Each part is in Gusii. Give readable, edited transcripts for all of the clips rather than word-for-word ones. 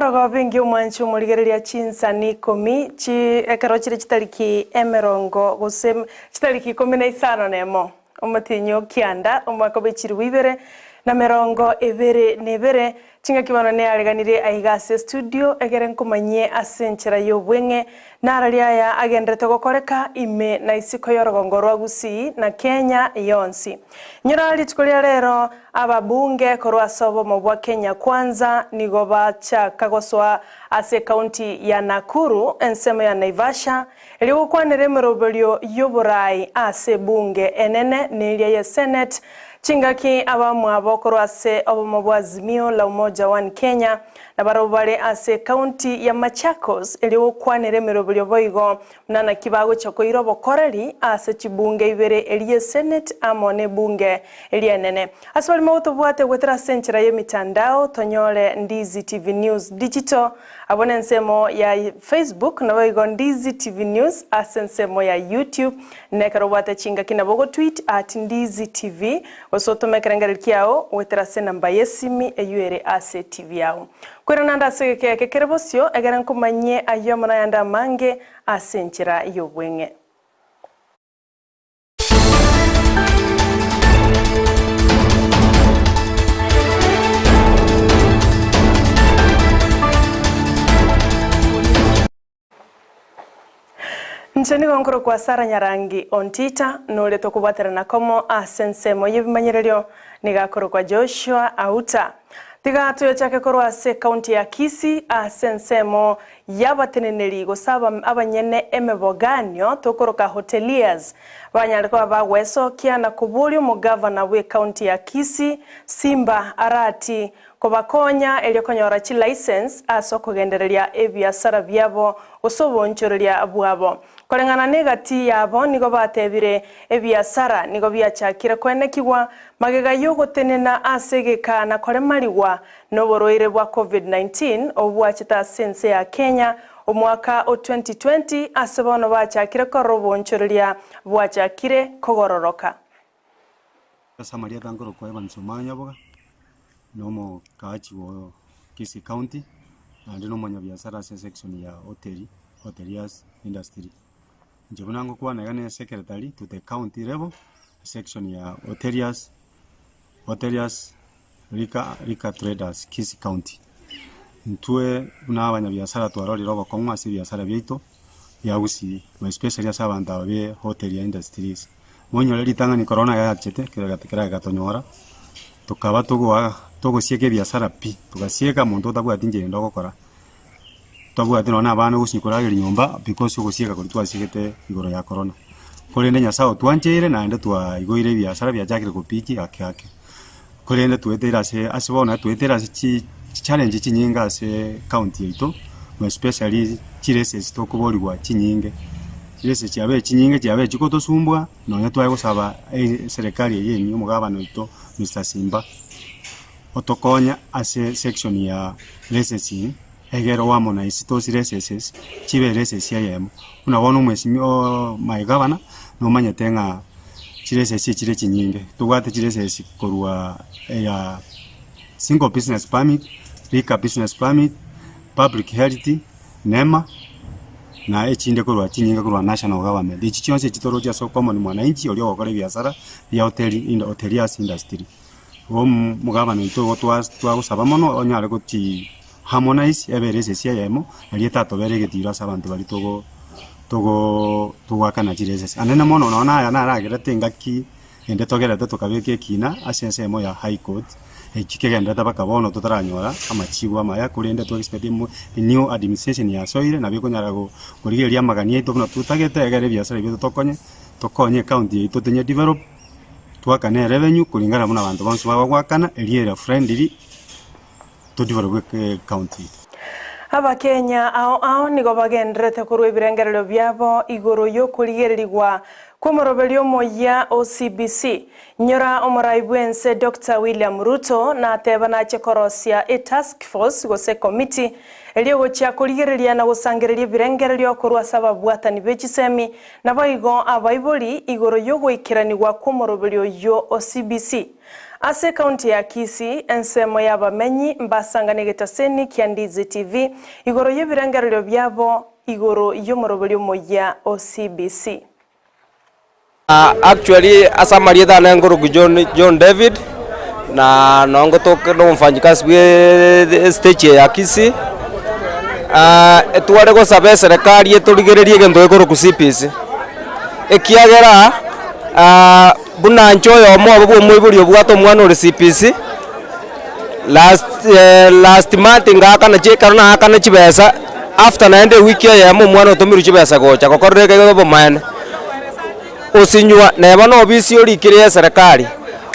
Emorogoba engiya omwanchi omorigereria chinsani ikomi chi ekero chire chitariki emerongo gose chitariki ikomi na isano nemo omotienyi o kianda omwaka bwe chilifu ibere na merongo ebere na ebere Chingaki bono neareganirie aiga ase estudio egere nkomanyie ase enchera y'obweng'e narari aya agenderete gokoreka ime na isiko y'orogongo rwa Gusii na Kenya yonsi. Nyora rituko ria rero ababunge korwa ase obomo bwa Kenya Kwanza nigo bachaka gosoa ase ekaunti ya Nakuru ensemo ya Naivasha erio gokwanera emeroberio y'oborai ase ebunge enene neria ye Senate Chingaki abamwabo korwa ase obomo bwa Azimio la Umoja One Kenya nabarabwo bare ase ekaunti ya Machakos erio gokwanera emeroberio boigo buna naki bagochia koira obokoreri ase chibunge ibere eria esenate amo nebunge eria enene. Ase barimo gotobwate goetera ase enchera yemitandao tonyore Ndizi TV News Digital Abwo nensemo ya Facebook, naboigo Ndizi TV News ase ensemo ya YouTube. Na ekero obwate chingaki nabo ogotweet at Ndizi TV, gose otome ekerengererio kiao goetera ase enamba y'esimi eyio ere ase TV yao. Koirana ande ase egeka eke kere bosio, egere nkomanyie ayio amo nayande amange ase enchera y'obweng'e. Inche nigo nkorokwa Sarah Nyarangi Ontita, nore tokobwaterana komo ase ensemo y'ebimanyererio, nigo akorokwa Joshua Auta. Tiga toyochake korwa ase ekaunti ya Kisii ase ensemo y'abateneneri gose abanyene emeboganio tokoroka hoteliers banyare koba bagwesokia na koboria omogavana bw'ecounty ya Kisii Simba Arati kobakonya erio konyora chilicence ase okogendereria ebiasara biabo gose oboonchoreria bwabo. Koreng'ana negati yabo nigo batebire ebiasara nigo biachakire koenekigwa magega yogotenena ase egeka na koremarigwa Noborwaire bwa Covid-19 obwo bwachete ase ense ya Kenya omwaka o 2020 ase bono bachakire korora oboonchoreria bwachakire kogororoka. Ase amarieta nkorokwa Evans Omaya Nyaboga, na omokaachi o Kisii County, naende na omonyabiasara ase esection ya hoteli, hoteliers industry. Inche buna ngokwana iga ne secretary to the county level, section ya hoteliers, hoteliers Liquor Liquor Traders Kisii County. Intwe buna abanyabiasara twarorire obokong'u ase ebiasara biaito bia Gusii, more especially ase abanto aba be hotel ya industries. Monyore ritang'ani korona yachete kera egatonyora, tokaba togoa togosieka ebiasara pi, togasieka monto otabwati inchera ende ogokora, tabwati nonye na abana ogochia korageria nyomba because ogosieka koria twasiegete igoro ya korona. Korende Nyasaye otwancheire naende twaigoire ebiasara biachakire gopiiki ake ake. Korende tweteire ase ase bono tweteire ase chi challenge chinyinge ase county yaito, more especially chireses tokoborigwa chinyinge. Chireses chiabeire chinyinge chiabeire chigotosumbua, nonye tware gosaba eserekari eye enyia omogabana oito Mister Simba, otokonye ase section ya licensing, egere amo na isi tosi licenses, chibe license eyemo. Buna bono omwesimiooo my governor, nomanyete ng'a chiresesi echire chinyinge, tobwate chiresesi korwa eya single business permit, liquor business permit, public health, nema, na echinde korwa chinyinge korwa national government. Echi chionsi echi toroche ase ocommon mwananchi oria ogokora ebiasara bia hoteli inda hoteliers industry. Igo omogabana oito igo twa twagosaba mono onyare gochi harmonize ebe eresesi eyemo, nario etatobere egetiro ase abanto baria togo togoo togoakana chiresesi. Anene mono nonye naya naragerete engaki ende togerete tokabeka ekina ase ensemo ya high court, eki kegenderete mpaka bono totaranyora amachibu amaya korende to expect mo new administration yasoire nabo ekonyara go korigereria amagani aito buna totagete egere ebiasara biaito tokonye tokonye ecounty yaito tonye develop. Twakane erevenue kulingana buna abanto bonsi bagogoakana, erio ere friendly to develop ecounty yaito. Abakenya ao ao nigo bagendererete korwa ebirengererio biabo igoro y'okorigererigwa kw'omoroberio omoyia o CBC. Nyora omorai bw'ense Doctor William Ruto nateba nache korosia etask force gose ekomiti eria egochia korigereria na gosangereria ebirengererio korwa ase ababwatani be chisemi Naboigo abaibori igoro y'ogoikeranigwa kw'omoroberio oyio o CBC. Ase ekaunti ya Kisii, ensemo y'abamenyi mbasangane egetaseni kia Ndizi TV igoro y'ebirengererio biabo igoro y'omoroberio omoyia o CBC. Actually ase amarieta ane nkorokwa John John David, na noo ngotoka na omofanyikazi bwa estage eye ya Kisii, etware gosaba eserekari etorigererie egento gekorokwa CBC, ekiagera buna inche oyomo obo bwa omoibori obwate omwana ore CBC, last last month ngaakana chi ekero naakana chibesa, after naende ewiki eyemo omwana otomirwe chibesa gocha gokorera ekero obomaene. Osinywa neba na obisi orikire ya eserekari,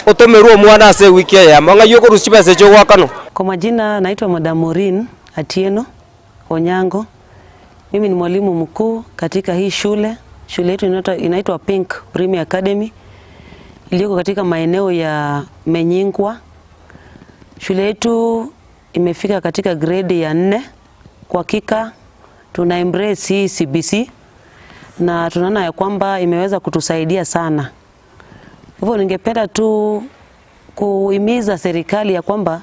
otomerwe omwana ase ewiki eyemo, ng'ai okorusia chibesa echio ogoakanwa? Kwa majina naitwa Madam Maureen Atieno Onyango. Mimi ni mwalimu mkuu katika hii shule. Shule yetu inaitwa, inaitwa Pink Premier Academy iliyoko katika maeneo ya Menyingwa. Shule yetu imefika katika gredi ya nne. Kwa hakika tuna embrace hii CBC na tunaona ya kwamba imeweza kutusaidia sana. Hivyo ningependa tu kuhimiza serikali ya kwamba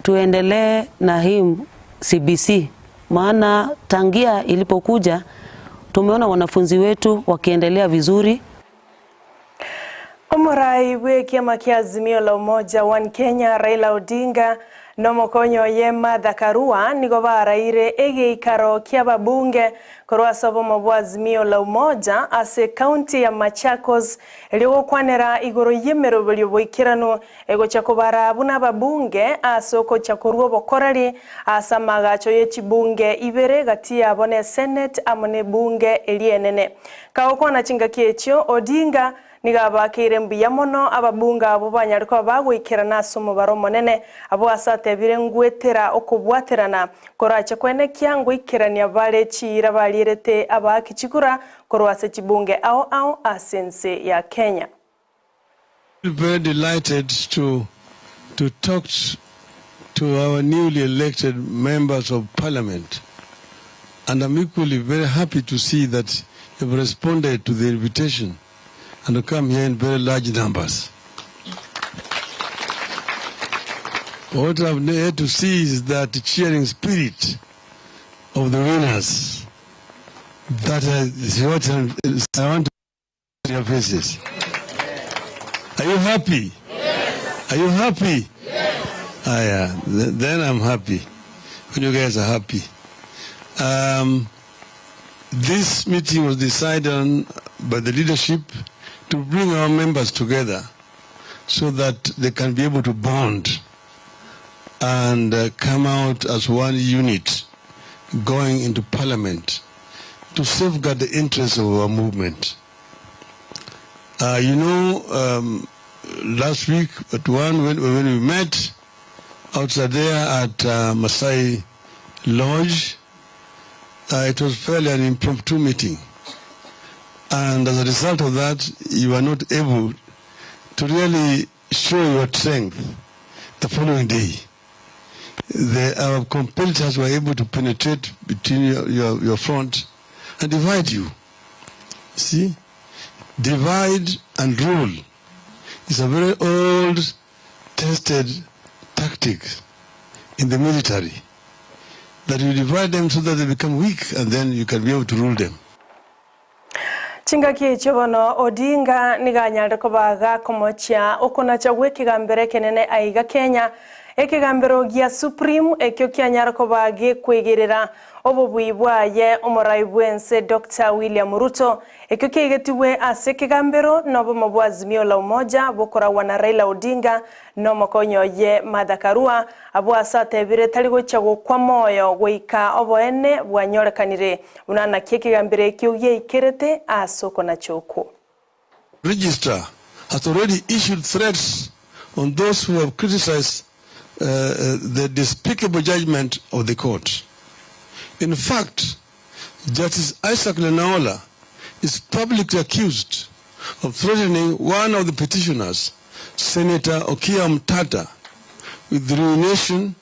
tuendelee na hii CBC, maana tangia ilipokuja tumeona wanafunzi wetu wakiendelea vizuri. Omorai bw'ekiama kia Azimio la Umoja One Kenya Raila Odinga na omokonyi oye Martha Karua nigo baraire egeikaro kia ababunge korwa ase obomo bwa Azimio la Umoja ase ekaunti ya Machakos erio gokwanera igoro y'emeroberio boikeranu egocha kobara buna ababunge ase ogocha korwa obokoreri ase amagacho ye chibunge ibere gati yabo ne Senate amo ne ebunge eria enene. Kagokwana chingaki echio, Odinga Nigo abakeire mbuya mono ababunge abwo banyare koba bagoikerana ase omobaro omonene, abwo ase atebire ngwetera okobwaterana korache kwenekia ngoikerania bare chiira barierete abaaki chikura korwa ase chibunge ao ao ase ense ya Kenya. Very delighted to to talk to our newly elected members of parliament and I'm equally very happy to see that you've responded to the invitation and to come here in very large numbers. What I've had to see is that cheering spirit of the winners. That is what I want to your faces. Are you happy? Yes. Are you happy? Yes. Ah, yeah. Then I'm happy. When you guys are happy. Um, this meeting was decided on by the leadership to bring our members together so that they can be able to bond and uh, come out as one unit going into parliament to safeguard the interests of our movement. Uh, you know, um, last week at one when, when we met outside there at uh, Masai Lodge, uh, it was fairly an impromptu meeting. And as a result of that, you were not able to really show your strength the following day. The, our competitors were able to penetrate between your, your, your front and divide you. See? Divide and rule is a very old, tested tactic in the military. That you divide them so that they become weak and then you can be able to rule them. Chingaki echio bono Odinga nigo anyarire koba gakomochia okonacha gw'ekegambero ekenene aiga Kenya, ekegambero gia Supreme ekio kianyare koba gekwegerera obobui bwaye omorai bw'ense Doctor William Ruto ekio kiaigetigwe ase ekegambero nobomo bwa Azimio la Umoja bokoragwa na Raila Odinga Nomokonyi oye Martha Karua, abwo ase atebire tari gochia gokwa moyo goika oboene bwanyorekanire, buna naki ekegambero ekio giaikerete ase okonacha okwo. Registrar has already issued threats on those who have criticized the despicable judgment of the court. In fact, Justice Isaac Lenaola is publicly accused of threatening one of the petitioners, Senator Okiya Omtatah, with ruination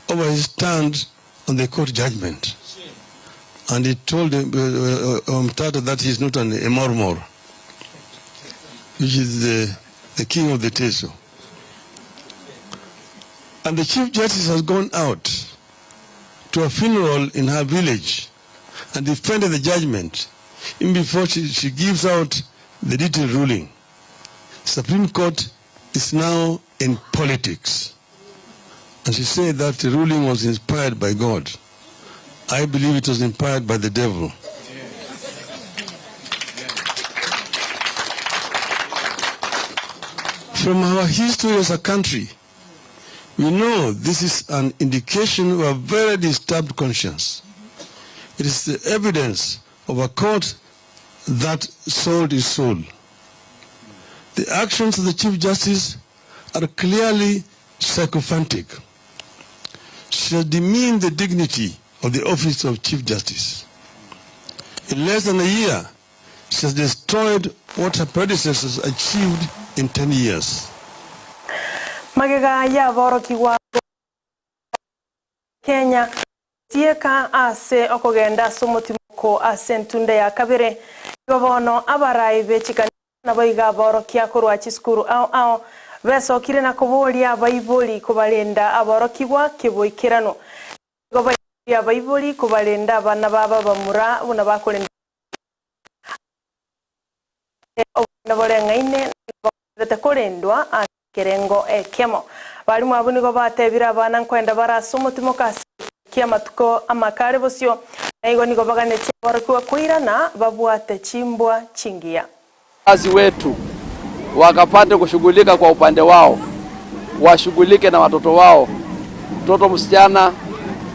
over his stand on the court judgment. And he told him, Omtatah that he is not an Emormor, which is the, the king of the Teso. And the Chief Justice has gone out to a funeral in her village and defended the judgment even before she, she gives out the detailed ruling. Supreme Court is now in politics. And she said that the ruling was inspired by God. I believe it was inspired by the devil. From our history as a country, we know this is an indication of a very disturbed conscience. It is the evidence of a court that sold its soul. The actions of the Chief Justice are clearly sycophantic. She has demeaned the dignity of the office of Chief Justice. In less than a year, she has destroyed what her predecessors achieved in 10 years. Magega y'aborokigwa Kenya tieka ase okogenda ase omotimoko ase entunda ya kabere. Igo bono abarai be chikanisa naboigo aborokia korwa chisukuru ao ao besokire na koboria abaibori kobarenda aborokigwa keboikeranu. Nigo baiboria abaibori kobarenda abana babo abamura buna bakorenda obonene boreng'aine na nigo bagendererete korendwa ase ekerengo ekemo. Barimu abwo nigo batebire abana nkoenda bare ase omotimoka ase egeka ki'amatuko amake are bosio, na igo nigo baganetie aborokigwa koirana babwate chimbwa chingiya. Wazazi wetu wakapate kushughulika kwa upande wao, washughulike na watoto wao, mtoto msichana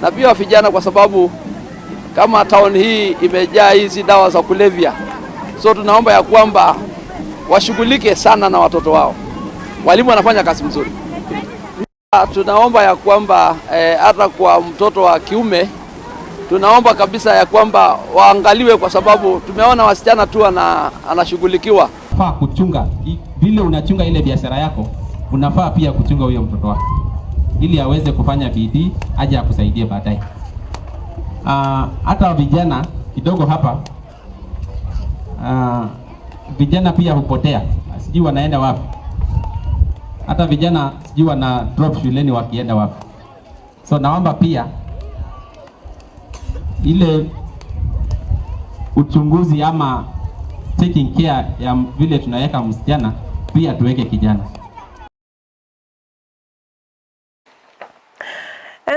na pia vijana, kwa sababu kama town hii imejaa hizi dawa za kulevya, so tunaomba ya kwamba washughulike sana na watoto wao. Walimu wanafanya kazi mzuri. Tunaomba ya kwamba hata kwa mtoto wa kiume tunaomba kabisa ya kwamba waangaliwe, kwa sababu tumeona wasichana tu anashughulikiwa. Unafaa kuchunga vile unachunga ile biashara yako, unafaa pia kuchunga huyo mtoto wako ili aweze kufanya bidii aje akusaidie baadaye. Hata vijana kidogo hapa, vijana pia hupotea, sijui wanaenda wapi. Hata vijana sijui wana drop shuleni wakienda wapi. So naomba pia ile uchunguzi ama taking care ya vile tunaweka msichana pia tuweke kijana.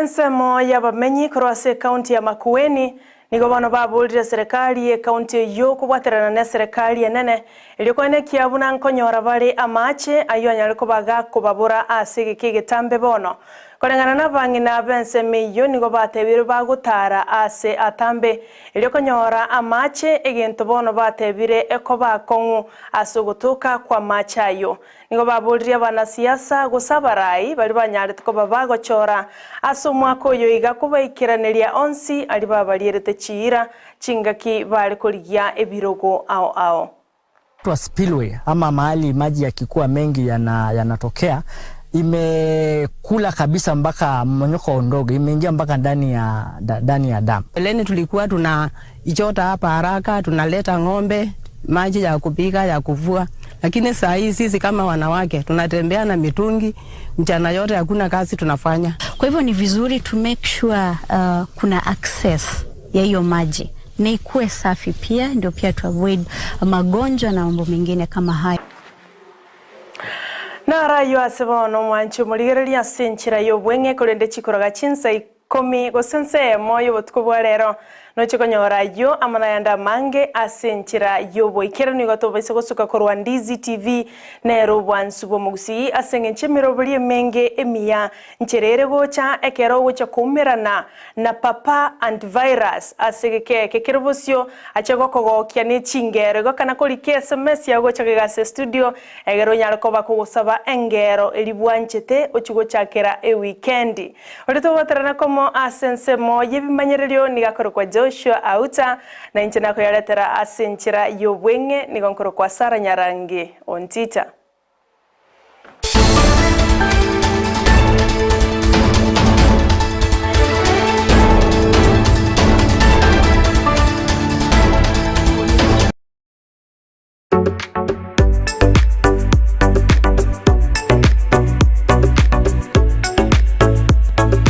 Ensemo y'abamenyi korwa ase ekaunti ya Makueni nigo bono baborire serikali y'ekaunti eyio kobwaterana na eserekari enene erio koenekia buna nkonyora bare amache ayio anyare koba gakobabora ase egeka egetambe bono. Koreng'ana na abang'ina b'ensemo eyio nigo batebire bagotara ase atambe erio konyora amache egento bono batebire ekoba akong'u ase ogotoka kw'amache ayio. Nigo baboririe abanasiasa gose abarai baria banyarete koba bagochora ase omwaka oyo iga kobaikeraneria onsi aria babarierete chiira chingaki bare korigia ebirogo ao ao. Twa spillway ama mahali maji yakikuwa mengi yanatokea imekula kabisa mpaka mmonyoko ndogo imeingia mpaka ndani ya damu. Mbeleni tulikuwa tunaichota hapa haraka, tunaleta ng'ombe, maji ya kupika, ya kuvua. Lakini saa hii sisi kama wanawake tunatembea na mitungi mchana yote, hakuna kazi tunafanya. Kwa hivyo ni vizuri to make sure kuna access ya hiyo maji na ikuwe safi pia, ndio pia to avoid magonjwa na mambo mengine kama hayo. Narayo ase bono omwanchi omorigereria ase enchera ya obweng'e korende chikoroga chinsa ikomi gose ensemo ya obotuko bwa rero noche konyora ayio amo nayande amange ase enchera ya oboikeranu igo tobaise gosuka korwa Ndizi TV nero obwansu bwa omogusii ase eng'encho emerobori emenge emiya nchera ere gocha ekero ogocha koumerana na Papa Antivirus ase egeke kere bosio ache gokogokia ne chingero igo kana korika SMS yago gocha iga ase studio egere onyare koba kogosaba engero eri bwanchete ochie gochakera ewikendi. Oria togoterana komo ase ensemo y'ebimanyererio niga akorokwa Joshua Auta na inche nakoyaretera ase enchera y'obweng'e nigo nkorokwa Sarah Nyarangi Ontita.